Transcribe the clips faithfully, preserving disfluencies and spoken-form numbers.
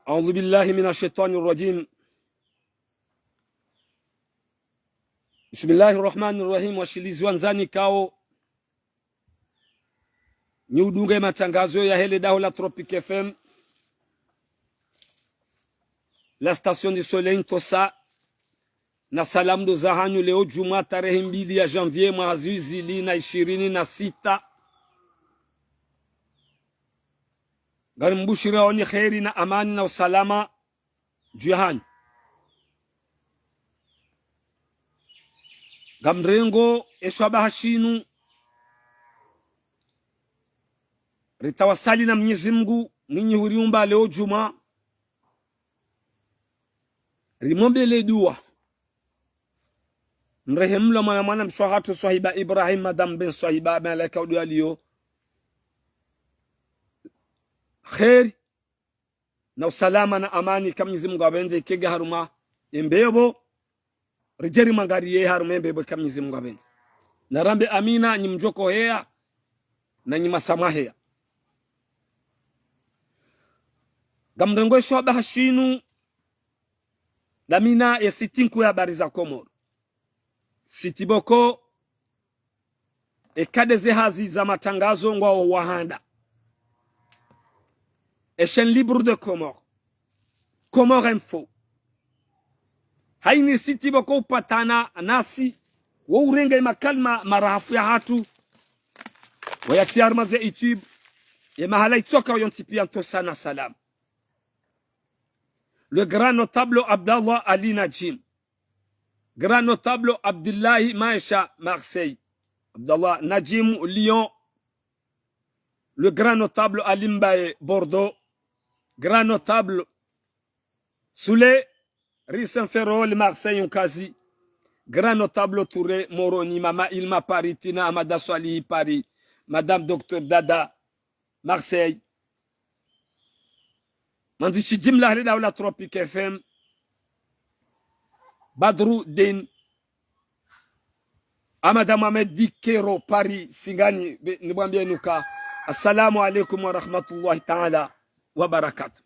أعوذ بالله من الشيطان الرجيم. بسم الله الرحمن الرحيم. Washilizi wandzani kao nyi udunga ye matangazo yahe le daho la Tropic F M, la station du soleil Ntosa, na salamu ndo zahanyu leo djumwa tarehi mbili ya janvier mwaha zihwi zili na ishirini na sita. Ngarimbushirao ni kheri na amani na usalama dju yahanyu. Ngamrengo eshabaha shinu, ritawasali na Mwenyezi Mungu mwinyi huriumba leo djumwa, rimwombele dua, mrehemu lo mwana mwana mshe wahatru Swahiba Ibrahim, Madame Ben Swahiba, malaika udu yaliyo. Kheri na usalama na amani ka Mwenyezi Mungu apvendze ikenge harumwa ye mbepvo, ridje rimwangariye harumwa ye mbepvo ka Mwenyezi Mungu apvendze. Narambe amina, nyi mdjoko heya, na nyi masamwa heya. Ngamrengo eshabaha shinu, damina ye siti nkuu ya habari za Komoro. Siti boko, eka nde ze hazi za matangazo ngwao wahanda. E chaîne libre de Comores, Comores Info. Hayini siti boko upatana nasi, wo urenga ye makalima marahafu yahatru, wayatriya harumwa ze YouTube, ye mahala itsoka yontsi piya Ntosa na salamu. Le grand notable Abdallah Ali Nadjim. Grand notable Abdillahi Maesha, Marseille. Abdallah Nadjim, Lyon. Le grand notable Ali Mbaye, Bordeaux. Grand notable Soulé, rue Saint-Ferréol, Marseille, Nkazi. Grand notable Touré, Moroni. Mama Ilma, Paris. Tina Amada Swalihi, Paris. Madame Docteur Dada, Marseille. Mwandzishi jimla hale daho la Tropic F M, Badru Din, Amada Mohamed Dikero, Paris, Singani, be-, nimwambie nuka, assalamu alaikum wa rahmatullahi ta'ala wa barakatuh.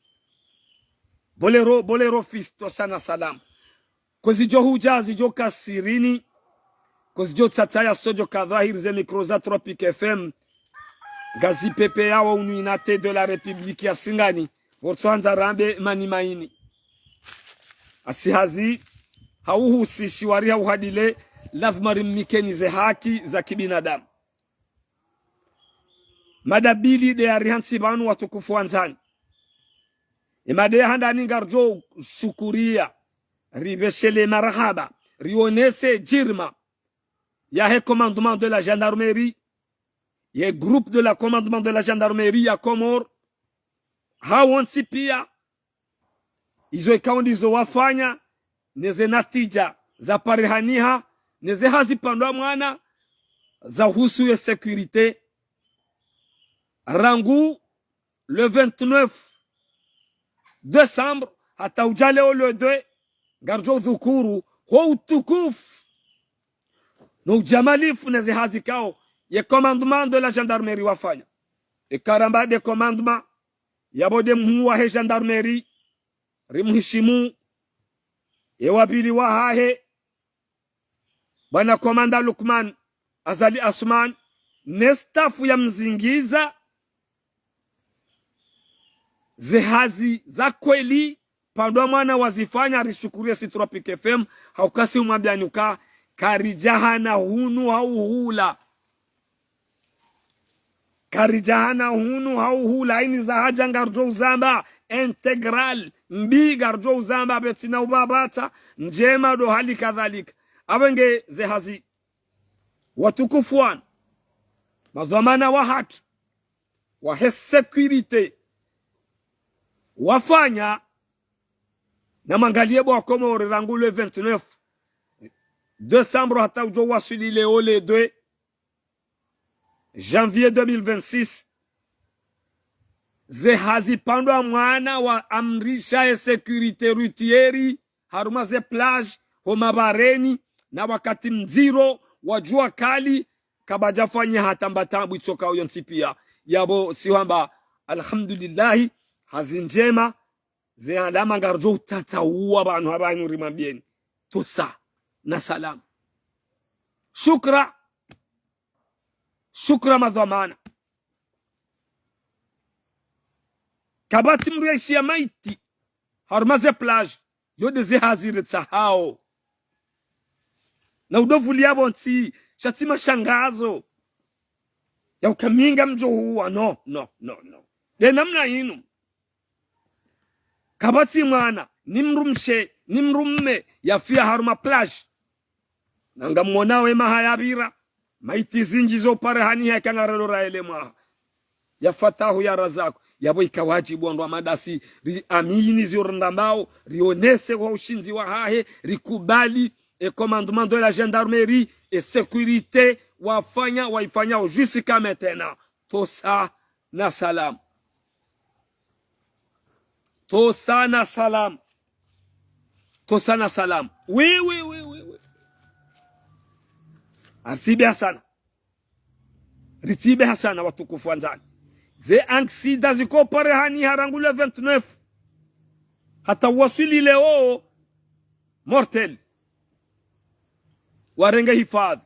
Bolero, Bolero fils, Ntosa na salamu. Ko zidjo hudja, zidjo ka sirini, ko zidjo tsatsa ya sodjo ka dhwahiri ze micro za Tropic F M, ngazipvepveyao unu inate de la République ya Singani, pvo ritsohandza rambe mani mayini. Asi hazi, ha uhusishi wari ha uhadile, lazima rimnikeni ze haki za kibinadamu. Mada mbili nde yarihantsi pvanu watukufu wandzani. Ye mada ya handani ngaridjo shukuriya, ripveshele marahaba, rionese djirma yahe commandement de la gendarmerie, ye groupe de la commandement de la gendarmerie ya Comores, hawontsi piya, izo ikao ndizo wafanya, ne ze natija za parihaniha, ne ze hazi pvandwa mwana, za uhusu ye sécurité. Rangu le vingt-neuf décembre, hata udja leo le deux, ngaridjo dhukuru ho utukufu no ujamalifu ne ze hazi kao ye commandement de la gendarmerie wafanya. Eka ramba nde commandement, yapvo nde mhuu wahe gendarmerie, rimhishimu, ye wa pvili wahahe, bwana komanda Lukman Azali Assoumani, ne staff ya mzingiza, ze hazi za kweli, pvandwa mwana wazifanya, rishukuriye si Tropic F M, ha ukasi umwambiani uka, karidjahana hunu ha uhula. Karidjahana hunu ha uhula, hayini za hadja ngaridjo uzamba, intégral, mbi ngaridjo uzamba, pvatsina ubabata, ndjema ndo hali kadhalika. Apvo nge ze hazi watukufu wanu, madhwamana wahatru, wahe sécurité, wafanya, na mwangaliye bo wa Komori rangu le vingt-neuf décembre hata udjo waswili leo le deux janvier deux mille vingt-six, ze hazi pvandwa mwana wa amrisha ye sécurité routière, harumwa ze plage, ho mabareni, na wakati mdziro wa djuwa kali, kapvadjafanya hata mba tabu itsoka yontsi piya. Yapvo si hwamba, alhamdulillahi, hazi ndjema, Ze alama ngaridjo utsatsa uwa pvanu hapvanu rimwambieni. Tosa na salama. Shukra. Shukra madhwamana. Kapvatsi mdru yaishiya maiti harumwa ze plage, yo nde ze hazi ritsahao. Na udovuliya pvontsi, sha tsi mashangazo ya ukaminga mdjo huwa, no, no, no, no. Nde namna inu. Kapvatsi mwana, ni mdrumshe, ni mdrume, yafiya harumwa plage. Na ngamwonao emaha yapvira, maiti zindji zo parihaniha eka ngaralo raele mwaha. Ya Fatahu, ya Razaku, yapvo ika wadjibu wandru wa madasi, riamini zio randambao, rionese kwa ushindzi wahahe, rikubali e commandement de la gendarmerie, e sécurité, wafanya, waifanyao jusqu'à maintenant. Tosa na salam. Tosa na salam. Tosa na salam. Oui, oui, oui, oui, oui. Arsibe hasana. Ritsibe hasana watukufu wandzani. Ze aksida ziko parihaniha rangu le vingt-neuf. Hata waswili leo mortel. Warenge hifadhi.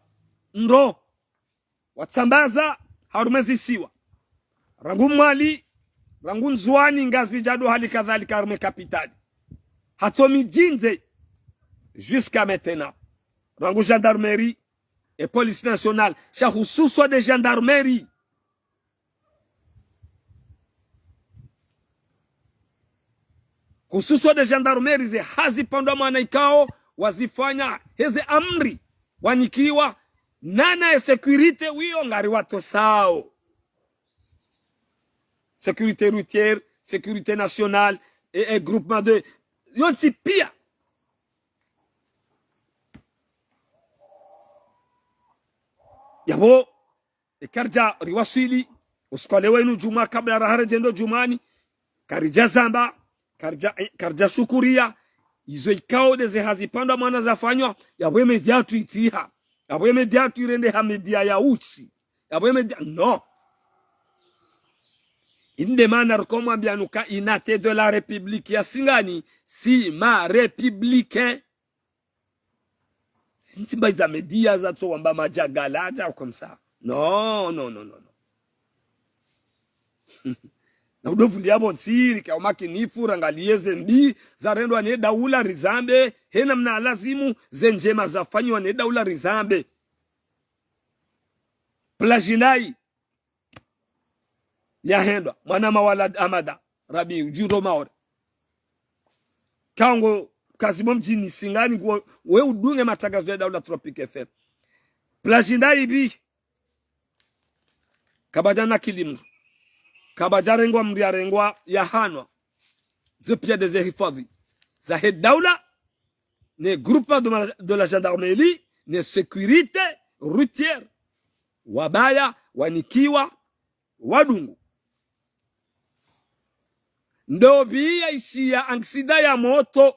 Ndro. Watsambaza harumwa zisiwa. Rangu Mwali, rangu Ndzuwani, Ngazidja ndo hali kadhalika harumwa capitale. Hata midjini, jusqu'à maintenant. Rangu gendarmerie, e police nationale, sha hususwa nde gendarmerie. Hususwa nde gendarmerie ze hazi pvandza mwana ikao, wazifanya heze amri, wanikiwa, nana e sécurité wiyo ngariwatosao. Sécurité routière, sécurité nationale, e, e groupement de, yontsi piya. Yapvo, e karidja riwaswili, usiku wa leo inu djumwa kabla raha redjendo djumwani, karidja zamba, karidja, eh, karidja shukuriya, izo ikao nde ze hazi pvandza mwana zafanywa, yapvo e média yatru itsiha, yapvo e média yatru irendeha média ya uchi, yapvo e média, no. Inde mana riko mwambiya nuka inate de la République ya Singani, si ma République. Sintsi mba iza média zatso wamba madjagala, adja comme ça. Non, non, non, non, non. Na udovuliya pvontsi, rike umakinifu, rangaliye ze mbi zarendwa ne daula rizambe, he namna lazimu, ze ndjema zafanywa ne daula rizambe. Plage ndayi yahendwa, mwana Mawalad Amada, Rabi, udjiro Maore. Kango, kazimo mdjini Singani, ngo, we udunge matangazo ya daula Tropic F M. Plage ndayi pvi, kapvadja nakili mdru. Kapvadja rengwa mdru yarengwa yahanwa. Ze piya nde ze hifadhi zahe daula, ne groupement de ma-, de la gendarmerie, ne sécurité routière. Wabaya, wanikiwa, wadungu. Ndo pvi yaishiya aksida ya moto.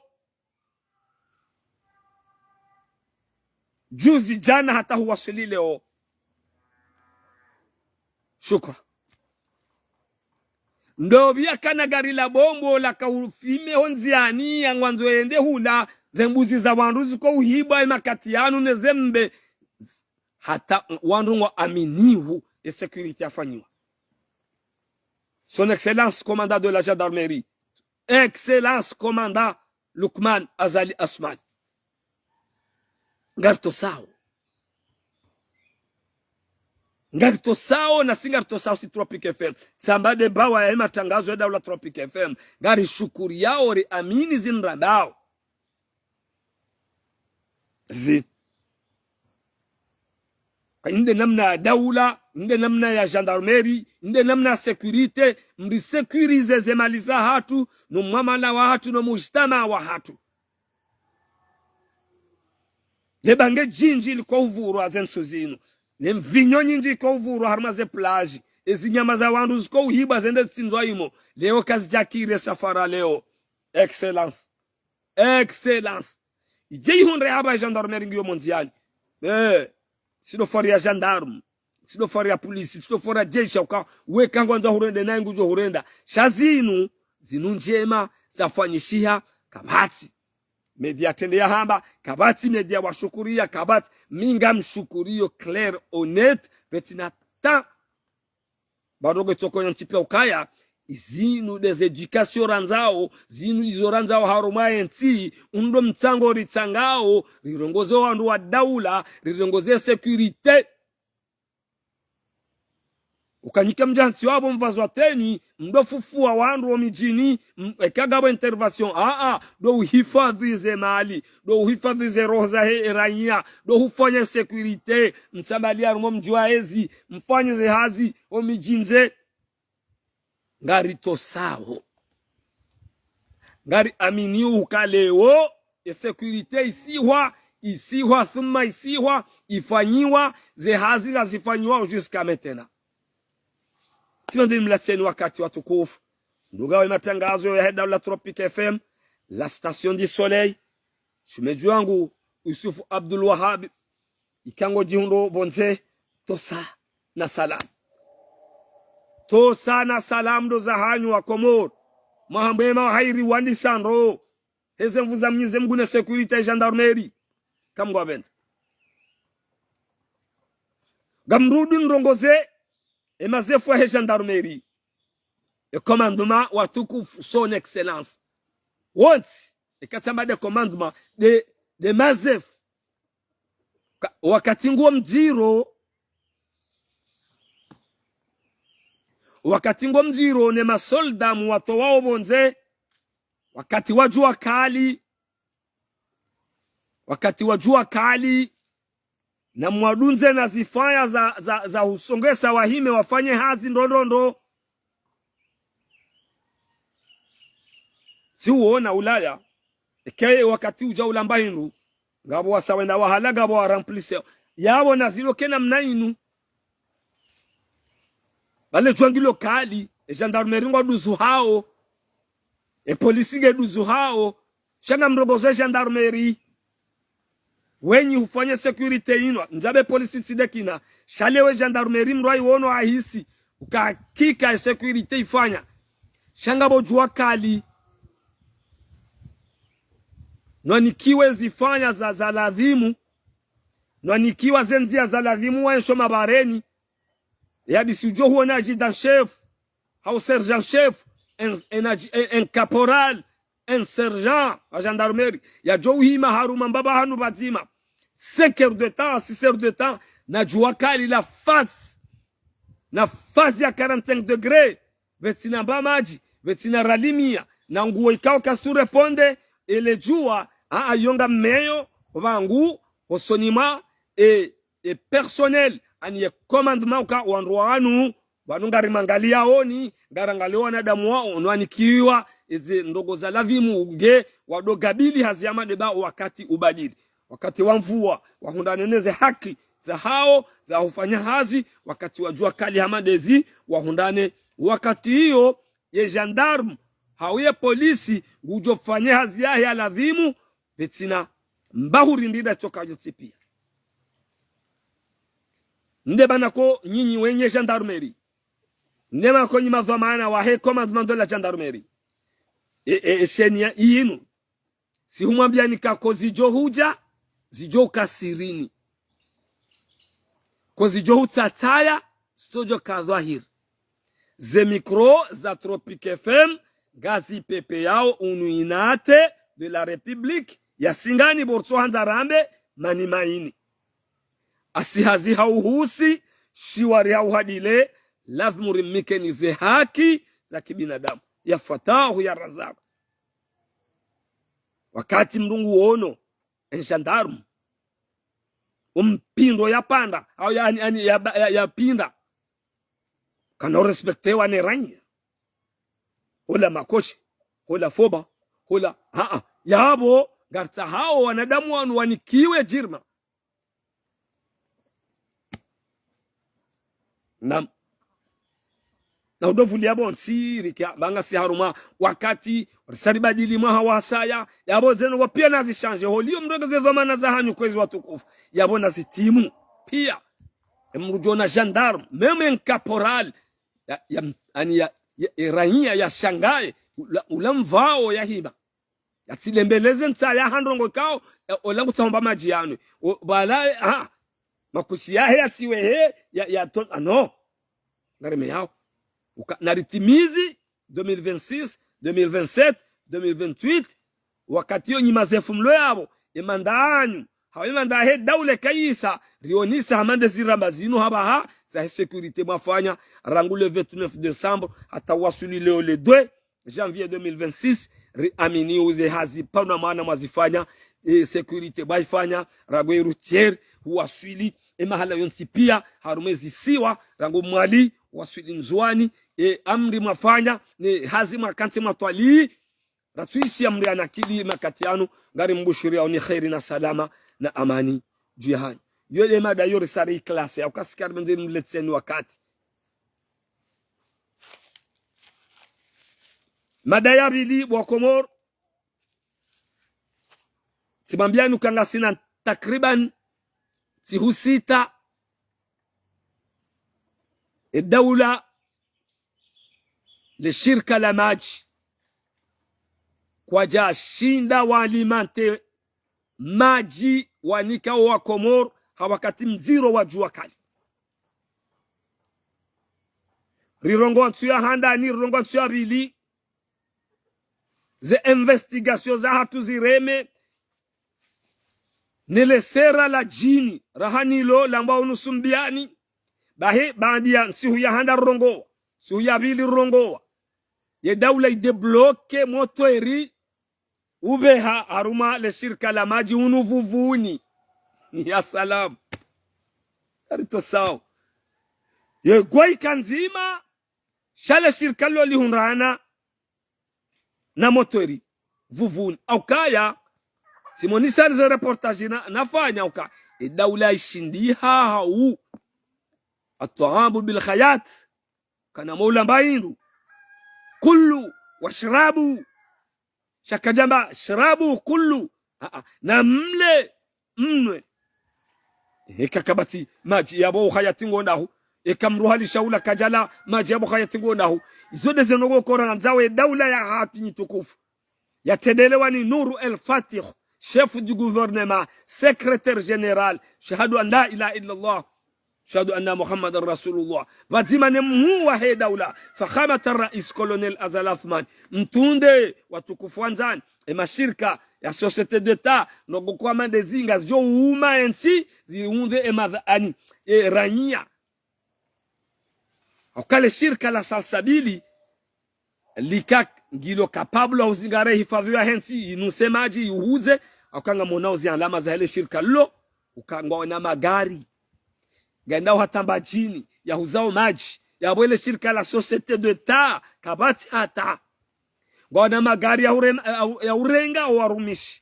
Juzi djana hata huwaswili leo. Shukra. Ndo pvi yakana gari la bombo laka ufime ho ndziyani ya ngwandzo yende hula, ze mbuzi za wandru ziko uhibwa e makati yanu ne ze mbe. Hata wandru ngwa aminihu e sécurité yafanyiwa. Son Excellence, commandant de la gendarmerie. Excellence, commandant Lukman Azali Assoumani. Ngaritosao. Ngaritosao, na si ngaritosao si Tropic F M. Samba nde bawa ya matangazo ya daula Tropic F M. Ngarishukuriyao, riamini zinu randao. Zi. Inde namna ya daula, inde namna ya gendarmerie, inde namna ya sécurité, mri sécuriser ze mali zahatru, no mwamala wahatru, no mujtamaa wahatru. Le bange djindji liko uvurwa ze ntsu zinu. Le mvinyo nyindji iko uvurwa harumwa ze plage. Ezi nyama za wandru ziko uhibwa zende zitsindzwa imo. Leo kazidjakiri safara leo. Excellence. Excellence. Idje ihundre hapva gendarmerie ngiyo mo ndziyani. Eh, tsi ndo fwari ya gendarme. Tsi ndo fwari ya polisi. Tsi ndo fwari ya jeshi uka weka ngwandzo hurende naye ngudjo hurenda. Sha zinu, zinu ndjema zafanyishiha, kapvatsi média yatrende yahamba, kapvatsi média washukuria, kapvatsi. Mi ngamshukuriyo clair, honnête, pvatsina ta. Bado ngetsokonya ntsi pia ukaya, zinu des éducations randzao, zinu izo randzao harumwa yentsi, undo mtsango ritsangao, rirongoze wandru wa daula, rirongoze sécurité. Ukanyike mdjantsi wapvo mvazwa tenue, mdo fufua wandru omidjini, m-, eka ngapvo intervention, a, a, ndo uhifadhwi ze mali, ndo uhifadhwi ze roho zahe eraiya, ndo hufanya sécurité, mtsambali harumwa mdji wa ezi, mfanye ze hazi, omidjini ze. Ngaritosao. Ngariaminio uka leo, e sécurité isihwa, isihwa, thumma isihwa, ifanyiwa, ze hazi ngazifanyiwa jusqu'à maintenant. Tsi pvandze nimlatseni wakati watukufu. Nduga we matangazo yahe daula Tropic F M, la station du soleil. Shemedji wangu, Yusuf Abdul Wahab, ika ngodjihundro pvondze, tosa na salam. Tosa na salam ndo zahanyu wa Komori. Maha mwema wa hairi wandisa ndro. Heze nvu za Mnyezi Mngu ne sécurité, gendarmerie. Kamngwapvendza. Ngamrudi nrongoze, e mazefu wahe gendarmerie. E commandement watukufu, son excellence. Wontsi, eka tsamba de commandement, de, de mazefu. Ka-, wakati nguwo mdziro, wakati nguwo mdziro ne masolda muwatowao pvondze, wakati wa djuwa kali, wakati wa djuwa kali, na mwadundze na zifaya za, za, za husongesa wahime wafanye hazi ndrondrondro. Si uona Ulaya, eka ye wakati udja ulamba hindru, ngapvo wasa wenda wahala, ngapvo wa remplacer. Yapvo na zilo kena mna inu. Pvale djuwa ngilo kali, e gendarmerie ngwaduzuhao, e polisi ngeduzuhao, sha ngamrongozo e gendarmerie. Wenyi hufanya sécurité inu, ndjapvo polisi tsi de kina, sha leo e gendarmerie mdru ayiwono ahisi, uka hakika e sécurité ifanya. Sha ngapvo djuwa kali. Nwanikiwe zifaya za, za ladhimu. Nwanikiwa ze ndzia za ladhimu waensho mabareni. Yadi si udjo huona adjudant-chef, hau sergent-chef, un, un adju-, un, un caporal, un sergent wa gendarmerie, yadjo uhima haruma mbapvi hanu pvadzima. Cinq heures de temps, six heures de temps, na djuwa kali la face, na face ya quarante-cinq degrés, pvatsina mba madji, pvatsina ralimia, na nguwo ikao kasu répondre, ele djuwa, a, a, yo nga meyo, pvangu, hosoni mwa, e, e personnel, ani ye commandement uka wandru wanu, pvanu ngarimangaliyao ni, ngarangaliyao wanadamu wao, nwanikiwa, eze ndrongoo za ladhimu nge, wado kabili hazi ya madeba wakati ubadili. Wakati wa mvua, wahundrane neze haki zahao, za hufanya hazi, wakati wa djuwa kali hama ndezi, wahundrane. Wakati iyo, ye gendarme, hau ye polisi, ngudjo fanye hazi yahe ya ladhimu, pvatsina mba hurindira tsoka yontsi pia. Nde mana ko nyinyi wenye gendarmerie. Nde mana ko nyi madhwamana wahe commandement de la gendarmerie. E, e, e sheni ya inu. Si humwambiyani ka ko zidjo hudja, zidjo uka sirini. Ko zidjo hutsatsaya, zitsodjo ka dhwahiri. Ze micro za Tropic F M ngazipepeyao unu inate de la République ya Singani, bo ritso handza rambe mani maini. Asi hazi hauhusi, shiwari hauhadile, lazimu rimnikeni ze haki za kibinadamu. Ya Fatahu, ya Razaku. Wakati mdru nguono, un gendarme, umpindo ya panda, au ya, ya, ya, ya, ya pinda, kana urespectewa ne raiya. Hula makoshi, hula foba, hula, haa, yapvo, ngaritsahao wanadamu wanu wanikiwe djirma. Na, na udovulia pvontsi rike, mba ngasi harumwa wakati, risaribadili mwaha wasaya, yapvo zeno wa pia nazishanje, holiyo mdru eke ze dhwamana zahanyu kwezi watukufu, yapvo nazitimu pia. E mdru djona gendarme, même un caporal, ya, ya, ani ya, ya, e raiya ya shangaye, Ula, ula mvao ya hima. Yatsilembeleze ntsa ya ha ndrongoo ikao, e, ola ngutsahomba madji yanwe. O, bala, e, ha. Makushi yahe yatsiwehe, ya, ya to, ah, non. Ngarime yao. Uka, naritimizi, deux mille vingt-six, deux mille vingt-sept, deux mille vingt-huit. Wakati yo nyima zefu mlo yapvo, e manda yanyu. Hawe manda he daula kayisa, rionisa hama nde ziramba zinu hapvaha, zahe sécurité mwafanya, rangu le vingt-neuf décembre, hata wasuli leo le deux janvier deux mille vingt-six, riamini uze hazi pvanu mwana mwazifanya, e sécurité mwaifanya, rangu e routière, huwaswili, e mahala yontsi pia, harumwa e zisiwa, rangu Mwali, waswili Ndzuwani, e amri mwafanya, ne hazi mwakantsi mwatwali, ratsuishi amri anakili makati yanu, ngarimbushuriyao ni kheri na salama na amani dju yahanyu. Yo nde mada yo risari classe, ya ukasi kari mende mletseni wakati. Mada ya pvili, bo Wakomoro. Tsimwambiyani uka ngasina takriban ntsihu sita. E daula, le shirika la madji, kwadjashinda walimante madji wanika o Wakomoro ha wakati mdziro wa djuwa kali. Rirongoa ntsu ya handani, rirongoa ntsu ya pvili, ze investigation zahatru zireme, ne le sera la djini, raha nilo, lambwa unu Sumbiyani, bahi, baanda ya ntsihu ya handa rirongoa, ntsihu ya pvili rirongoa, ye daula idébloqué motweri, upveha harumwa le shirika la madji unu Vuvuni. Ya salam. Karito sawa. Ye gwaika ndzima, sha le shirika lo lihundrana na motweri Vuvuni. Haukaya, tsimonisa ni ze reportage na, nafanya uka, e daula ishindiha hau. Atwaamu bil khayat. Kana moula mba hindru. Kulu, washrabu. Sha kadjamba, shrabu, kulu. Ah, ah. Na mle, mnwe. Eka kapvatsi madji yapvo uhayati ngo ndahu. Eka mdru hali shahula kadjala madji yapvo uhayati ngo ndahu. Izo nde ze ndrongoo kora ngandzao e daula yahatru nyi tukufu. Yatrendelewa ni Nour El Fath, chef du gouvernement, secrétaire général. Ashhadu an la ilaha illallah. Ashhadu anna Muhammadan Rasulullah. Pvadzima ne mhuu wahe daula, Fakhamat Rais Colonel Azali Assoumani. Mtsunde, watukufu wandzani, e mashirika ya société d'État, no gokwama nde zinga zidjo uma entsi, ziundze e madha-, ani, e raiya. Hauka le shirika la Salsabili, lika ngilo capable ya uzingara hifadhwi yahe ntsi, inuse madji, iuhuze, hauka ngamonao zi alama zahe le shirika lo, uka ngwaona magari. Ngaendao hata Mbadjini, yahuzao madji, yapvo le shirika la société d'État, kapvatsi hata. Ngwaona magari ya ure-, ya u-, ya urenga o warumishi.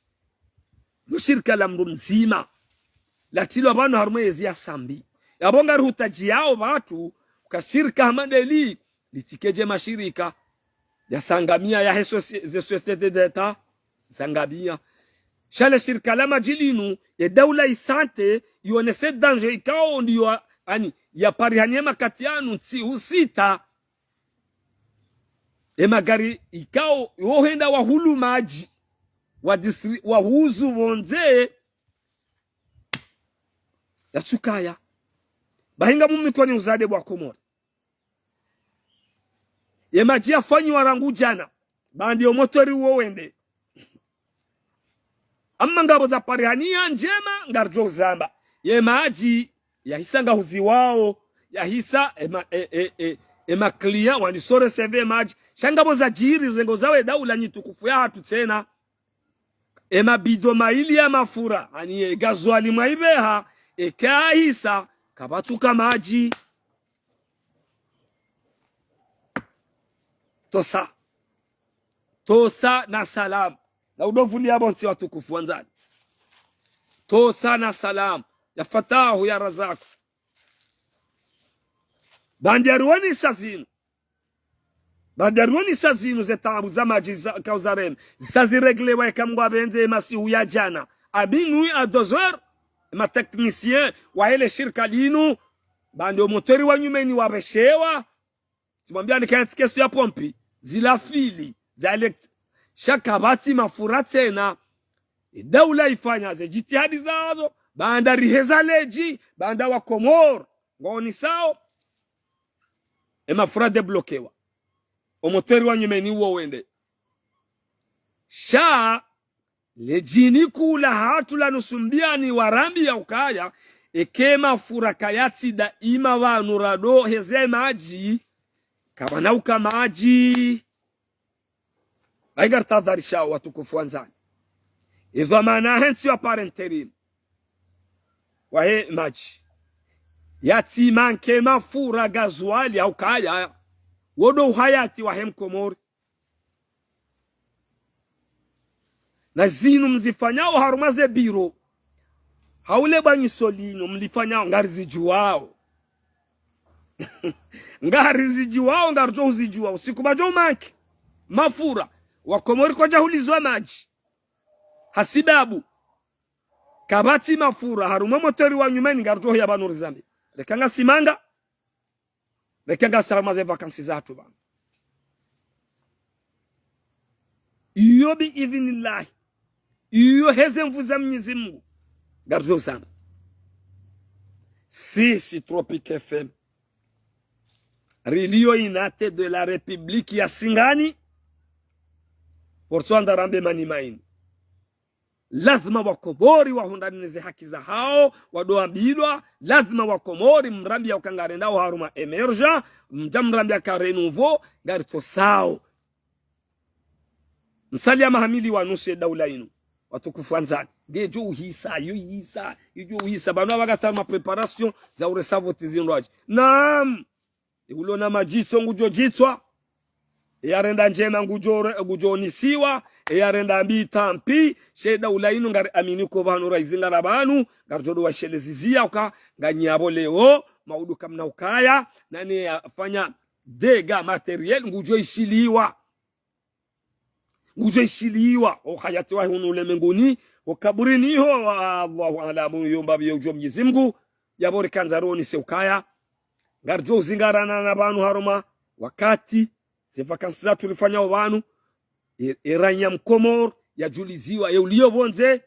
Lo shirika la mdru mdzima. Latrilwa pvanu harumwa yezi ya Sambi. Yapvo ngarihutadjiyao pvatsu, uka shirika hama ndeli, litsike dje mashirika ya sangamia yahe soci-, ze société d'État, sangamia. Sha le shirika la madji linu, ye daula isante, ionese danger ikao ndiyo, ani, yaparihaniya makati yanu ntsihu sita. E magari ikao, yo henda wahulu madji, wa distri-, wahuzu pvondze, yatsukaya. Bahi ngamumikoni uzade bo Wakomoro. Ye madji yafanyiwa rangu djana, baanda yo motweri uwo wende. Amma ngapvo zaparihaniya ndjema, ngaridjo uzamba. Ye madji, yahisa ngahuziwao, yahisa, e ma, e, e, e, e ma client, wani sore seve madji. Sha ngapvo zadjiri, rengo zawe daula nyi tukufu yahatru tsena. E mabido mayili ya mafura, ani ye gazwali mwaipveha, eka yahisa, kapvatsuka madji. Tosa. Tosa na salam. Na udovuli yapvo ntsi watukufu wandzani. Tosa na salam. Ya Fatahu, ya Razaku. Baanda ya riwonesa zinu. Baanda ya riwonesa zinu ze taabu za madji za, kauza reme. Zisa zireglewa eka Mngu apvendze masihu ya djana. À minuit à deux heures, ma technicien wahe le shirika linu, baanda o motweri wa nyumeni wapveshewa. Tsimwambiyani kaya tsi question ya pompi. Zila fili, za elect-, sha kapvatsi mafura tsena. Edaula ifanya ze jitihadi zazo, baanda riheza ledji, baanda wa Komori ngwaonisao emafura débloquéwa. Omoteur wa nyumeni uwo wende. Sha ledjini kula hatru la Nusu Mbiani warambiya ukaya, eka emafura kayatsi daima pvanu rado heze madji, kapvana uka madji. Hayi ngaritahadharishao watukufu wandzani. Edhwamana yahe ntsi wa par intérim wahe madji, yatsi manqué mafura, gazuali, hau kaya. Wo ndo uhayati wahe Mkomori. Na zinu mzifanyao harumwa ze biro, hau le bwanyiso linu mlifanyao, ngarizidjuwao. Ngarizidjuwao, ngaridjo uzidjuwa. Usiku pvadjo manqué mafura, Wakomori kwadjahulizwa madji. Hasibabu kapvatsi mafura harumwa moteur wa nyumeni, ngaridjo huya pvanu rizambe. Reka ngasi manga, reka ngasi harumwa ze vacances zahatru pvanu. Iyo bi idhinillahi. Iyo heze nvu za Mnyezi Mungu, ngaridjo uzamba. Sisi Tropic F M, rilio unité de la République ya Singani, porso andarambe mani maini. Lazima Wakomori wahundrane ne ze haki zahao, wado ambilwa, lazima Wakomori mrambiya uka ngarendao harumwa émergence, mdja mrambiya ka renouveau, ngaritosao. Msaliya maha mili wa nusu ye daula inu, watukufu wandzani. Ngedjo uhisa, yo ihisa, idjo uhisa. Pvanu apvaha katsi harumwa préparation za uresa voti zindrwadji. Naam. Eulona madjitso ngudjo djitswa. Eyarenda ndjema ngudjo re-, ngudjo onisiwa. Eyarenda mbi tant pis. She daula inu ngariamini ko pvanu raizi ngara pvanu, ngaridjo do washelezizia uka nganyi apvo leo, maudu kamna ukaya, nane yafanya dégâts matériels ngudjo ishiliwa. Ngudjo ishiliwa, o hayati wa hunu ulemenguni, o kaburini ho, Allahu a'lamu, yo mbapvi yo udjuwa Mnyezi Mungu, yapvo rikandza ronise ukaya ngaridjo uzingarana na pvanu harumwa wakati, ze vacances zahatru rifanyao pvanu, e, e raiya Mkomori yadjuliziwa, e uliyo pvondze,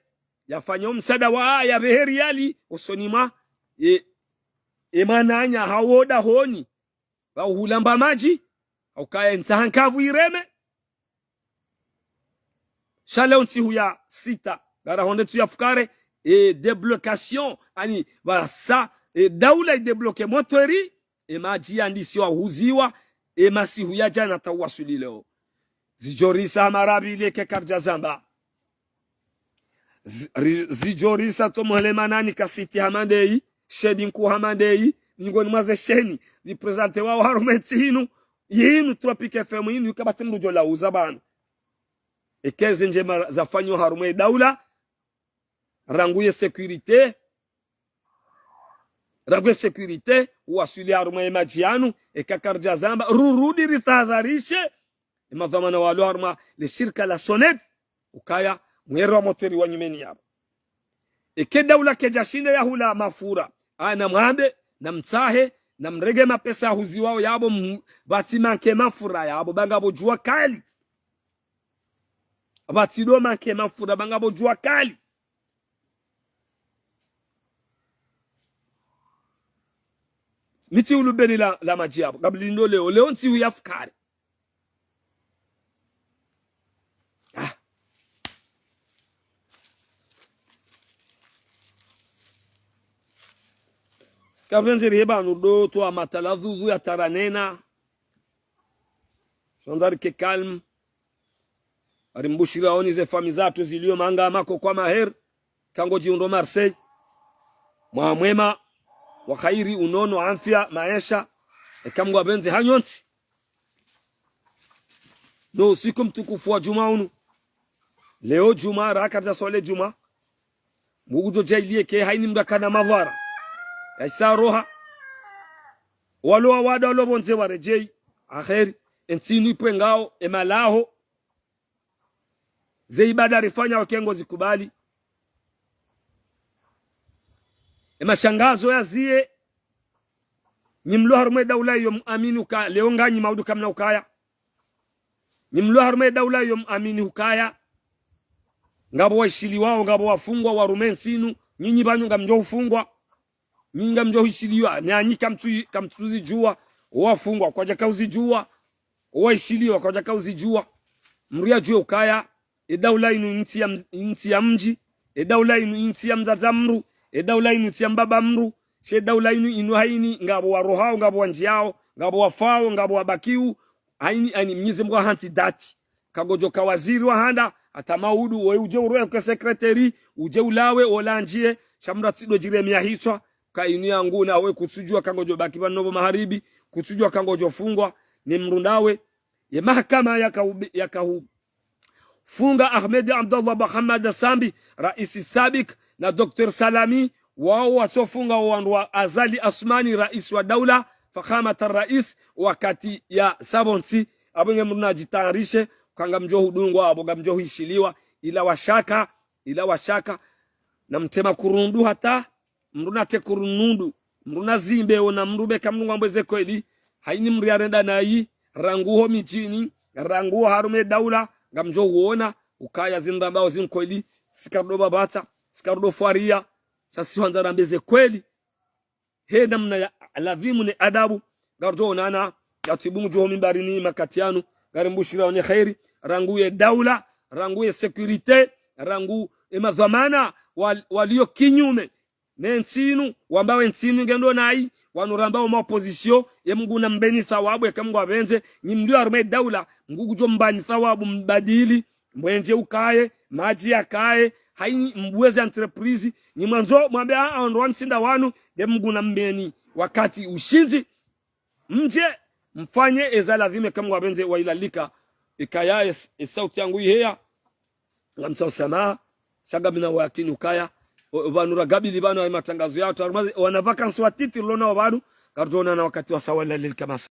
yafanya omsaada wa yapvehe riali, osoni mwa, e, e mwananya hau o dahoni, pvahulamba madji, hau kaya ntsaha nkavu ireme. Sha leo ntsihu ya sita, ngarahondre tsu ya fukare, e déblocation, ani pvasa, e daula idébloqué moteur, e madji yandisiwa huziwa, e masihu ya djana hata uwaswili leo. Zidjorisa hama rapvile ke karidja zamba. Zi-, ri-, zidjorisa to mhele manani kasiti hama ndeyi, shedi nkuu hama ndeyi, mingoni mwa ze sheni ziprésentewao harumwa entsi hinu, yinu Tropic F M yinu, yukapvatsi mndru djo lauza pvanu. Eka ezi ndjema zafanywa harumwa e daula, rangu ye sécurité, rangu ye sécurité, uwaswili harumwa ye madji yanu, eka karidja zamba, rurudi ritahadharishe, e madhwamana walo harumwa le shirika la SONEDE, ukaya mwero wa moteur wa nyumeni yapvo. Eka e daula kedja shinda yahula mafura, aya namwambe, namtsahe, namrenge mapesa yahuziwao yapvo, m-, pvatsi manqué mafura yapvo, ba ngapvo djuwa kali. Pvatsi do manqué mafura, ba ngapvo djuwa kali. Mi tsi ulubeni la, la madji yapvo, kabla ndo leo, leo ntsihu ya fukare. Ah. Kapvendze rihe pvanu do twa matala dhudhu ya taranena. Sondari ke calme. Ari mbushira oni ze famiyi zahatru zilio manga mako kwa maher. Kango djiundo Marseille. Mwaha mwema, wa khairi, unono, afya, maesha. Eka Mngu apvendze hanyu ntsi. No usiku mtukufu wa djumwa unu. Leo djumwa, raka dja swali djumwa. Mngu ngudjo djaaliya ke haina mndru kana mavara. Yaisa roha. Walo wawada, walo pvondze waredjeyi. Aheri. Entsi inu ipvwe ngao, emalaho. Ze ibada rifanyao ke ngo zikubali. Emashangazo yaziye. Nyi mlo harumwa e daula iyo muamini uka leo nganyi maudu kamna ukaya. Nyi mlio harumwa ye daula yo mwamini ukaya ngapvo waishiliwao, ngapvo wafungwa, warume ntsi inu, nyinyi pvanu ngamdjo ufungwa. Nyinyi ngamdjo ishiliwa, ne anyi kamtsu-, kamtsuzidjuwa, owafungwa kwadjaka uzidjuwa, owaishiliwa kwadjaka uzidjuwa. Mdru yadjuwe ukaya, e daula inu ntsi ya m-, ntsi ya mdji, e daula inu ntsi ya mdzadze mdru, e daula inu ntsi ya mbaba mdru, she daula inu, inu haini, ngapvo warohao, ngapvo wandjiao, ngapvo wafao, ngapvo wabakiu, haini, haini Mnyezi Mngu hantsi dhati. Kangodjo ka waziri wa handa, hata maudu, we udje urohe ke secrétaire, udje ulawe, olandjie, sha mdru atsidjo djiremia hitswa, ka inu yangu nawe kutsudjuwa kangodjo baki pvanu pvo maharibi, kutsudjuwa kangodjo fungwa, ni mdru ndawe. Ye mahakama yaka ube-, yaka hu-, funga Ahmed Abdallah Mohamed Sambi, raisi sabik, na Docteur Salami, wao watsofunga wo wandru wa Azali Assoumani, raisi wa daula, fakhamat rais, wakati ya sa pvontsi, apvo nge mdru nadjitayarishe, ka ngamdjo hudungwa, apvo ngamdjo hishiliwa, ila washaka, ila washaka, na mtrema kurundu hata, mdru natre kurundu, mdru nazimbe, ona mdru beka mdru ngwambwe ze kweli, haini mdru yarenda nayi, rangu ho midjini, rangu ho harumwa ye daula, ngamdjo huona, ukaya zinu rambao zinu kweli, si kardo babata, si kardo fwaria, sa si hwandza rambe ze kweli, he namna ya ladhimu ne adabu, ngarudjo onana, ya twibu ngudjo ho mimbarini makati yanu, ngarimbushira one kheri, rangu ye daula, rangu ye sécurité, rangu ye madhwamana, wal-, walio kinyume ne ntsi inu, wambao ye ntsi inu ngendo nayi, wanu rambao ma opposition, ye Mngu nambeni thawabu, yeka Mngu apvendze, nyi mlio harumwa ye daula, Mngu ngudjo mbani thawabu mbadili, mwenje ukaye, madji yakaye, haini mbuwe ze entreprise, nyi mwandzo, mwambe, a, a, ondro wa mtsinda wanu, nde Mngu nambeni, wakati ushindzi, mdje, mfanye eza ladhimu yeka Mngu apvendze wa ilalika, ikaya es-, e sauti yangu iheya, ngamtsaho samaha, sha ngamina wakini ukaya, o, o pvanu ragabili pvanu ayi matangazo yatru, arumaze, wana vacances watiti rilo nao pvanu, ngarudjo onana wakati wa sawa ila lilika masa.